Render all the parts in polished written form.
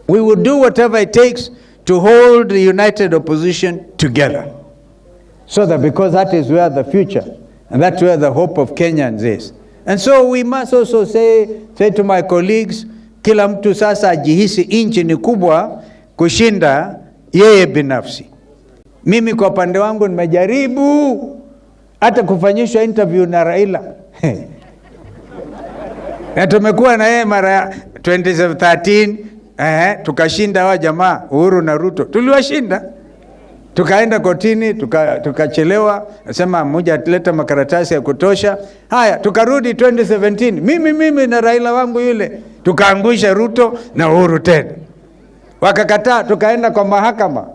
We will do whatever it takes to hold the united opposition together. So that, because that is where the future and that's where the hope of Kenyans is. And so we must also say to my colleagues, kila mtu sasa ajihisi nchi ni kubwa kushinda yeye binafsi. Mimi kwa upande wangu nimejaribu hata kufanyishwa interview na Raila na tumekuwa na yeye mara 2013, tukashinda hawa jamaa Uhuru na Ruto, tuliwashinda, tukaenda kotini, tukachelewa, nasema mmoja atleta makaratasi ya kutosha. Haya, tukarudi 2017, mimi na Raila wangu yule, tukaangusha Ruto na Uhuru tena, wakakataa, tukaenda kwa mahakama,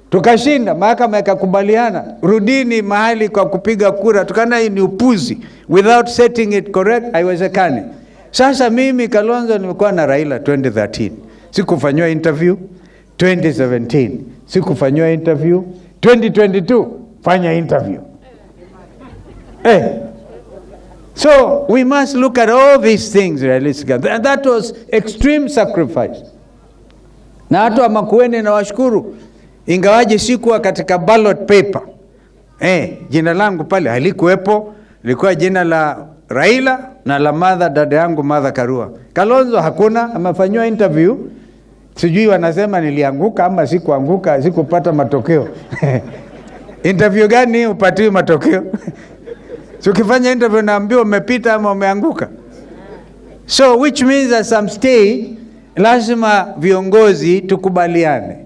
tukashinda, mahakama ikakubaliana, rudini mahali kwa kupiga kura. Tukaona hii ni upuzi, without setting it correct haiwezekani. Sasa mimi Kalonzo nimekuwa na Raila 2013, sikufanyiwa interview. 2017 sikufanyiwa interview. 2022 fanya interview. So we must look at all these things realistically. And that was extreme sacrifice. Na watu wa Makueni nawashukuru, ingawaje sikuwa katika ballot paper. Jina langu pale halikuwepo, lilikuwa jina la Raila na la Martha, dada yangu Martha Karua. Kalonzo hakuna, amefanyiwa interview, sijui wanasema nilianguka ama sikuanguka, sikupata matokeo. Interview gani upatiwi matokeo? Si ukifanya interview naambiwa umepita ama umeanguka. So which means at some stage lazima viongozi tukubaliane.